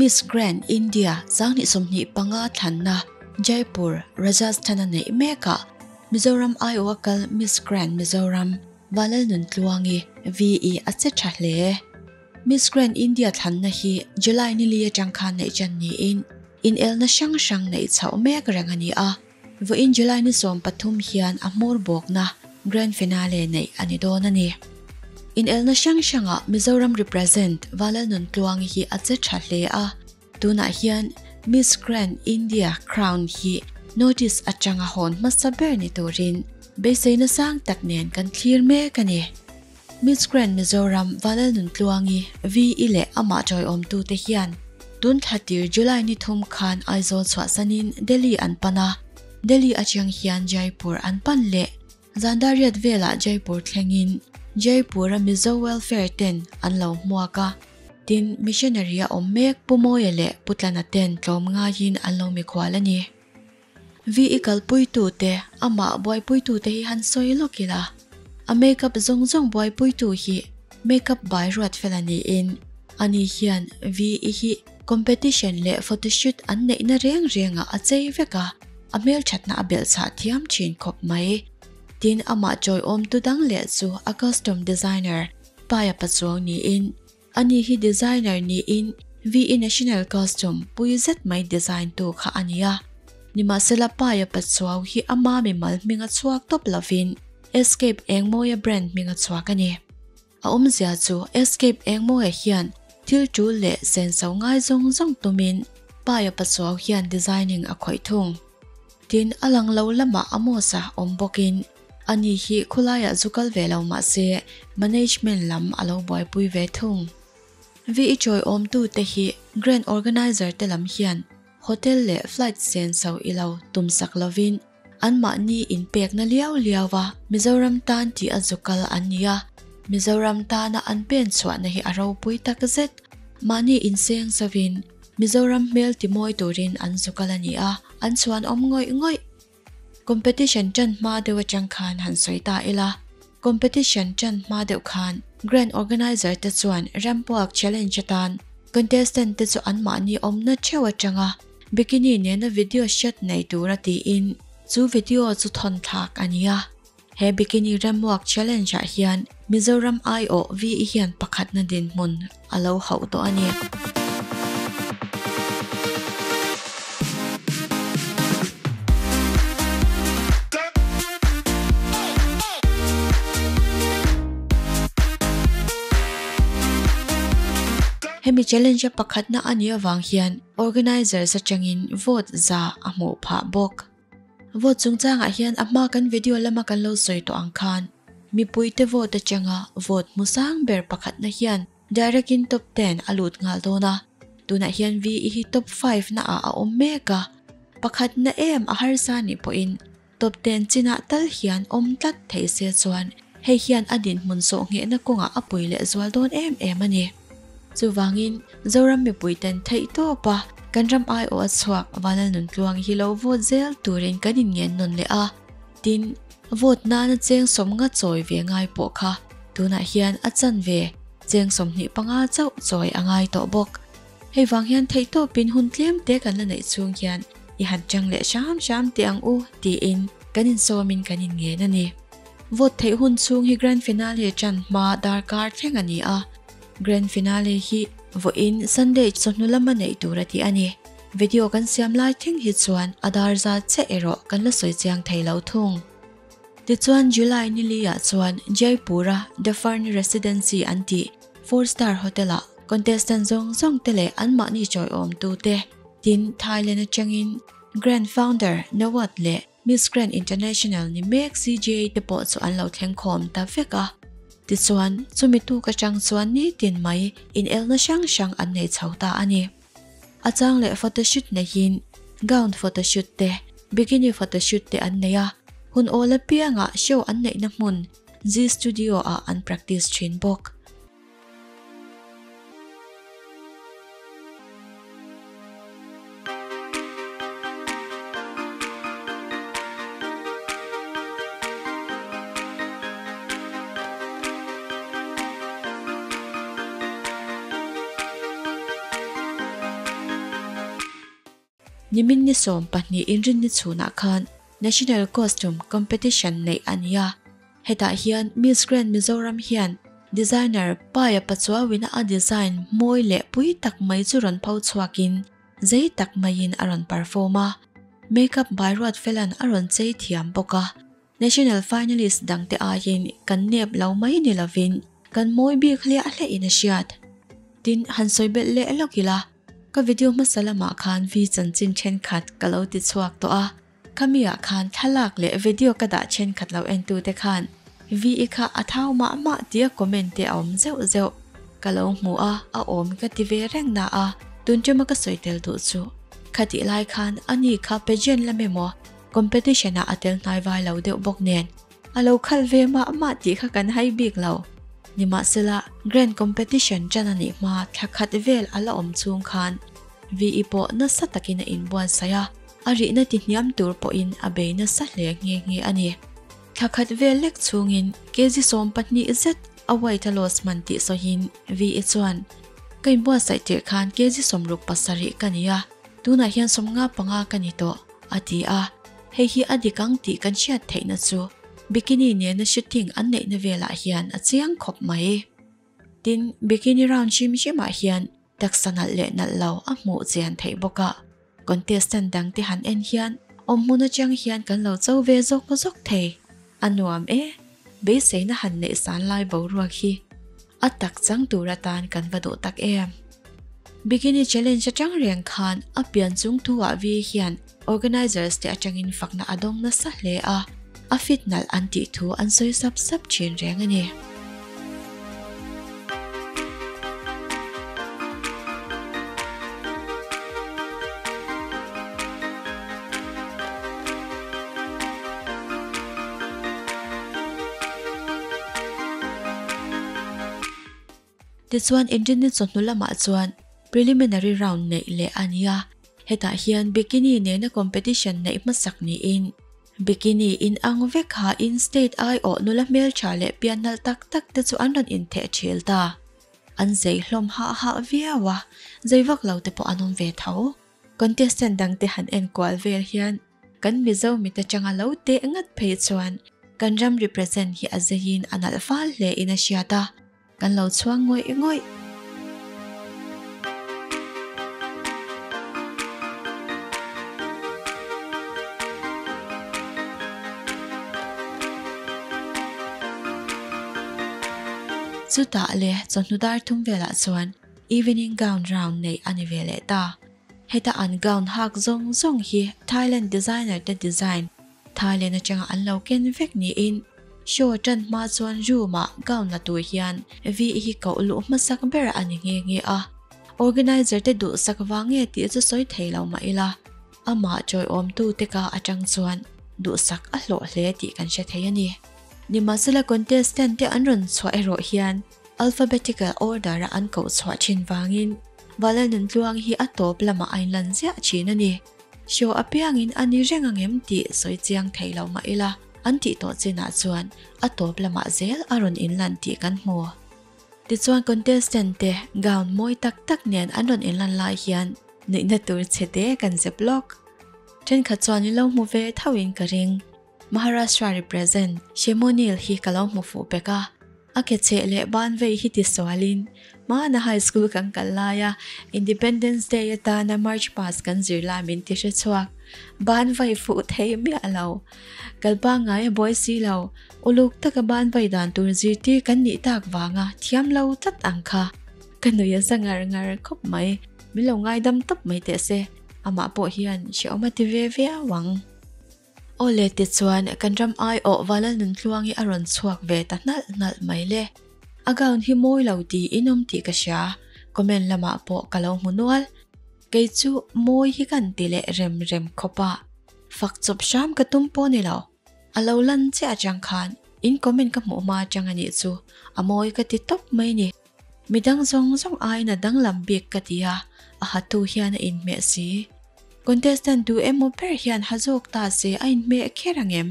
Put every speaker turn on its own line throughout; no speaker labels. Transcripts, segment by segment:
Miss Grand India 2025 thlanna Jaipur, Rajasthan-a neih mekah Mizoram aiawha kal Miss Grand Mizoram Vanlalnuntluangi, VE, a che tha hle. Miss Grand India thlanna hi July ni li atang khan neih ṭan niin inelna hrang hrang neih chhoh mek reng a ni a. Vawiin July ni 13 hian a hmawr bawkna Grand Finale neih a ni dawn a ni. Inelna hrang hrangah Mizoram represent Vanlalnuntluangi hi a che tha hle a, tunah hian Miss Grand India crown hi notice atanga hawn hmasa ber ni turin beiseina sang tak nen kan thlir mek a ni. Miss Grand Mizoram Vanlalnuntluangi VE leh amah tawiawmtute hian tun thla tir July ni thum khan Aizawl chhuahsanin Delhi an pan a, Delhi atang hian Jaipur an pan leh Zandariat velah Jaipur thlengin Jaipur-a Mizo Welfare ten an lo hmuak a, tin missionary-a awm mek Pu Mawia leh Pu Tlana ten tlawm ngaiin an lo mikhual a ni. VE kalpuitute, amah buaipuitute hi han sawi lawk ila, a makeup zawng zawng buaipuitu hi makeup bai ruat fel a niin, ani hian VE hi competition leh photoshoot an neihna reng rengah a chei vek a, a hmelthatna a belhchhah thiam thin khawp mai. Tin, amah chawiawmtu dang leh chu a costume designer Paia Pachuau niin, Ani hi designer niin VE National Costume pui zet mai design tu kha a ni a. Nimahsela Paia Pachuau hi ama mimal hming a chhuak tawp lovin Escape Engmawia brand hming a chhuak a ni. A awmzia chu Escape Engmawia hian thil tul leh senso ngai zawng zawng tumin Paia Pachuau hian designing a khawih thung. Tin, a lang lo lamah Amos-a awm bawkin Ani hi khawlaiah zu kal ve lo mah se management lam a lo buaipui ve thung. VE chawiawmtute hi Grand Organizer te lam hian hotel leh flight sen so i lo tumsak lovin anmahni inpekna liau liau a Mizoram tan tih a zu kal an ni a, Mizoram tana an pen chhuahna hi a ropui tak zet. Mahni inseng zovin Mizoram hmel timawi turin an zu kal a ni a, an chhuan awm ngawih ngawih. Competition ṭan hma deuh aṭang khan han sawi ta ila, competition ṭan hma deuh khan Grand Organizer te chuan Ramp Walk Challenge atan contestant te chu anmahni awmna ṭheuh aṭanga bikini nena video shot nei tura tiin chu video chu thawn thlak a ni a. He Bikini Ramp Walk Challenge ah hian Mizoram aiawh VE hian pakhatna dinhmun a lo hauh tawh a ni. Hemi challenge a pakhatna a nih avang hian organizers atangin vote za a hmuh phah bawk. Vote chungchangah hian a hma kan video lama kan lo sawi tawh ang khan mipuite vote atanga vote hmu sang ber pakhatna hian direct in top 10 a lut nghal dawn a, tunah hian VE hi top 5 na ah a awm mek a, pakhatna em a harsa nih pawhin top 10 chinah tal hian awm tlat thei se chuan hei hian a dinhmun sawh nghehna kawngah a pui leh zual dawn em em a ni. Chuvangin, Zoram mipuiten theih tawp a, kan ram aiawh a chhuak Vanlalnuntluang hi lo vote zel turin kan inngen nawn leh a. Tin, vote nana cheng sawmnga chawi ve ngai pawh kha tunah hian a chanve cheng 25 chauh chawi a ngai tawh bawk. Hei vang hian theih tawpin hun tlem te kan la neih chhung hian i han chang leh hram hram teh ang u tiin kan insawmin kan inngen a ni. Vote theih hun chhung hi Grand Finale ṭan hma darkar thleng a ni a. Grand Finale hi vawiin Sunday chawhnu lama neih tur a ti a ni. Video kan siam lai thleng hi chuan a dar zat chiah erawh kan la sawi chiang thei lo thung. Tichuan July ni li ah chuan Jaipur-a The Fern Residency an tih four star hotel-ah contestant zawng zawng te leh anmahni chawiawmtu te tin Thailand atangin Grand Founder Nawat leh Miss Grand International ni mek CJ te pawh chu an lo thleng khawm ta vek a. Tichuan, chumi tuk atang chuan nitin mai inelna hrang hrang an nei chho ta a ni. A chang leh photoshoot neihin gown photoshoot te, bikini photoshoot te an nei a, hun awl apiangah show an neihna hmun Zee Studio ah an practice thin bawk. Nimin ni 12 Inrinni chhunah khan National Costume Competition neih a ni a, hetah hian Miss Grand Mizoram hian designer Paia Pachuauina a design mawi leh pui tak mai chu rawn pho chhuakin zei tak maiin a rawn perform a, makeup by Ruatfela'n a rawn chei thiam bawk a, National finalist dangte aiin kan nep lo mai ni lovin kan mawi bik hliah hliahin a hriat. Tin, han sawi belh leh lawk ila, ka video hmasa lamah khan vi chanchin thenkhat ka lo ti chhuak tawh a, khamiah khan thlalak leh video ka dah thenkhat lo entute khan VE kha a thau mah mah tia comment te a awm zeuh zeuh ka lo hmu a, a awm ka ti ve reng na a, tun tuma ka sawi tel duh chu khatih lai khan ani kha pageant lam emaw Competition ah a tel hnai vai lo deuh bawk nen a lo khalh ve mah mah tih kha kan hai bik lo. Nimahsela, Grand Competition ṭan a nih hma thla khat vel a la awm chhung khan VE pawh nasa takin a inbuatsaih a, a rihna ti hniam tur pawhin a bei nasa hle nghe nghe a ni. Thla khat vel lek chhungin kg 12 zet a weight a loss hman tih sawiin VE chuan, Ka inbuatsaih tirh khan kg 67 ka ni a, tunah hian 55 ka ni tawh. A ti a, hei hi a dik ang tih kan hriat theihna chu bikini nena shooting an neihna velah hian a chiang khawp mai. Tin, bikini round hrim hrimah hian taksa nalh leh nalh lo a hmuh chian theih bawk a, contestant dangte han en hian awmhmun atang hian kan lo cho ve zawk zawk thei. A nuam e, beiseina han neih san lai boruak hi a tak chang tur atan kan va duh tak em. Bikini challenge atang reng khan a pian chung thu ah vi hian organisers te atangin fakna a dawng nasa hle a, a fit nalh an tih thu an sawi sap sap thin reng a ni. Tichuan Inrinni chawhnu lamah chuan preliminary round neih leh a ni a, hetah hian bikini nena competition neih hmasak niin Bikini in ang vek ha in state aiawh nula hmeltha leh pian nalh tak tak te chu an rawn intheh thil ta. An zei hlawm hah hah viau a, zei vak lo te pawh an awm ve tho. Contestant dang te han enkual vel hian kan Mizo mit atanga lo teh ngat phei chuan kan ram represent hi a zeiin a nalh fal hle in a hriat a. Kan lo chhuang ngawih ngawih. Chutah le chawhnu dar thum velah chuan evening gown round neih a ni ve leh ta. Heta an gown hak zawng zawng hi Thailand designer te design Thailand atanga an lo ken vek niin show tan hma chuan room ah gown la tur hian Vi hi koh luh hmasak ber a ni nghe nghe a. Organizer te duhsak vang nge tih chu sawi thei lo mah ila, amah chawiawmtu te ka atang chuan duhsak a hlawh hle tih kan hre thei a ni. Nimahsela contestant te an rawn chhuah erawh hian alphabetical order a an koh chhuah thin vangin Valalnuntluang hi a tawp lamah a inlan ziah thin a ni. Show apiangin a ni reng ang em tih sawi chiang thei lo mah ila, an tih tawh chinah chuan a tawp lamah zel a rawn inlan tih kan hmu. Tichuan contestant te gown mawi tak tak nen an rawn inlan lai hian nuihna tur chhe te kan zep lawk. Thenkhat chuan i lo hmu ve thoin ka ring. Maharashtra represent Shemonil hi ka lo hmu fuh pek a. A ke cheh leh ban vei hi ti sualin hmana high school kan kal laia Independence Day atana march past kan zir lai min ti hre chhuak. Ban vai fuh thei miah lo. Kal pangngai a buai si lo. Uluk taka ban vai dan tur zirtir kan nih tak vanga thiam lo tlat ang kha. Ka nui a za ngar ngar khawp mai. Min lo ngaidam tawp mai teh se. Amah pawh hian hrehawm a ti ve viau ang. Aw le tichuan kan ram aiawh Valal Nuntluangi a rawn chhuak ve ta hnalh hnalh mai le. A gown hi mawi lo tiin awm tih ka hria, comment lamah pawh ka lo hmu nual. Kei chu mawi hi kan ti leh rem rem khawp a, fak chawp hram ka tum pawh ni lo. A lo lan chiah atang khan in comment ka hmuh hma atang a nih chu a mawi ka ti tawp mai ni. Midang zawng zawng aiin a danglam bik ka ti a, a hatu hian a inhmeh si. Contestant duh emaw ber hian ha zawk ta se a inhmeh kher ang em?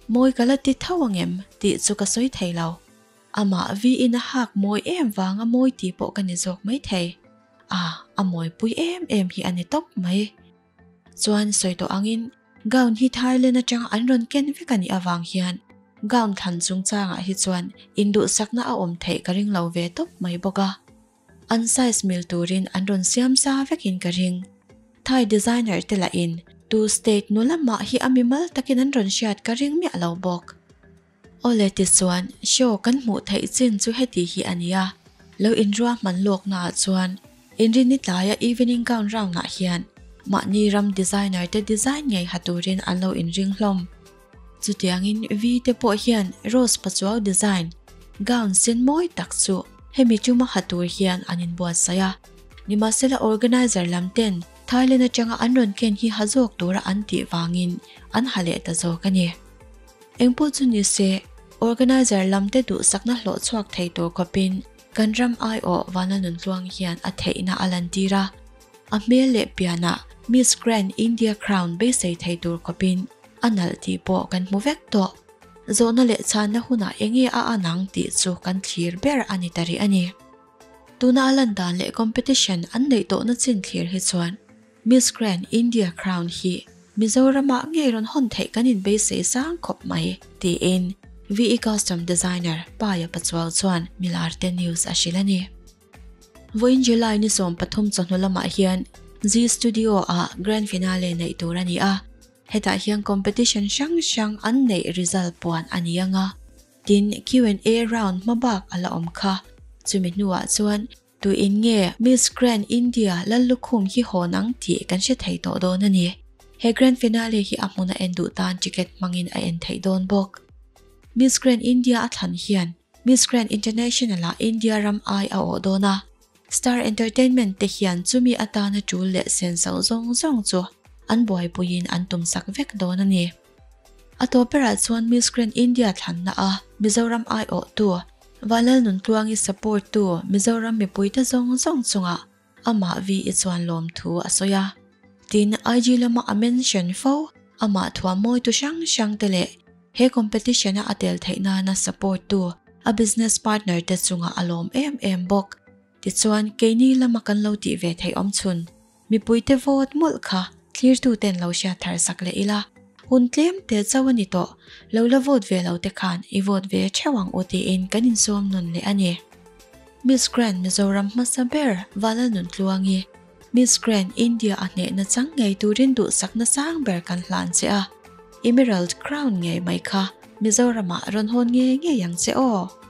Mawi ka la ti tho ang em tih chu ka sawi thei lo. Amah viin a hak mawi em vanga mawi tih pawh ka ni zawk mai thei. A, a mawipui em em hi a ni tawp mai. Chuan sawi tawh angin gown hi Thailand atanga an rawn ken vek a nih avang hian gown thlan chungchangah hi chuan induhsakna a awm theih ka ring lo ve tawp mai bawk a. An size mil turin an rawn siam sa vekin ka ring. Thai designer te lahin tu state nula mah hi a mimal takin an rawn hriat ka ring miah lo bawk. Awle tichuan show kan hmuh theih chin chu heti hi a nia, lo inruahman lawknaah chuan inrinni tlaia evening gown round ah hian mahni ram designer te design ngei ha turin an lo inring hlawm. Chutiangin V te pawh hian Rose Pachuau design gown sen mawi tak chu hemi tuma ha tur hian an inbuatsaih a. Nimahsela organizer lam ten Thailand atanga an rawn ken hi ha zawk tura an tih vangin an ha leh ta zawk a ni. Engpawh chu ni se, organizer lam te duhsakna hlawh chhuak thei tur khawpin kan ram aiawh Vana Nuntluang hian a theihna a lantir a. A hmel leh pianah Miss Grand India Crown beisei thei tur khawpin a nalh tih pawh kan hmu vek tawh. Zawhna leh chhanna hunah enge a an ang tih chu kan thlir ber a ni ta rih a ni. Tuna a lan dan leh competition an neih tawhna chin thlir hi chuan Miss Grand India Crown hi Mizoramah ngei rawn hawn theih kan inbeisei sang khawp mai, tiin VE Custom Designer Paia Pachuau chuan Milarte News a hrilh a ni. Vawiin July ni 13 chawhnu lamah hian Zee Studio ah Grand Finale neih tur a ni a, hetah hian competition hrang hrang an neih result puan a ni ang a, tin Q&A round hma bak a la awm kha. Chumi hnuah chuan tuin nge Miss Grand India Lallukhum hi hawn ang tih kan hre thei tawh dawn a ni. He Grand Finale hi a hmuna en duh tan ticket hmangin a en theih dawn bawk. Miss Grand India a thlan hian Miss Grand International-ah India ram ai a awh dawn a, Star Entertainment te hian chumi atana tul leh senso zawng zawng chu an buaipuiin an tumsak vek dawn a ni. A tawp berah chuan Miss Grand India thlanna a Mizoram aiawhtu Vanlalnuntluangi support tu Mizoram mipuite zawng zawng chungah amah vi i chuan lawmthu a sawi a. Tin, IG lama a mention fo, amah thuam mawitu hrang hrang te leh he competition a a tel theih nana support tu a business partner te chungah a lawm em em bawk. Tichuan, keini lama kan lo tih ve theih awm chhun, mipuite vote mawlh kha thlirtu ten lo hriat thar sak leh ila, hun tlem te chauh a ni tawh, lo la vote ve lo te khan i vote ve theuh ang u tiin kan insawm nawn leh a ni. Miss Grand Mizoram hmasa ber Vanlalnuntluangi, Miss Grand India a hnehna chang ngei turin duhsakna sang ber kan hlan che a, Emerald Crown ngei mai kha Mizoramah rawn hawn ngei ngei ang che aw.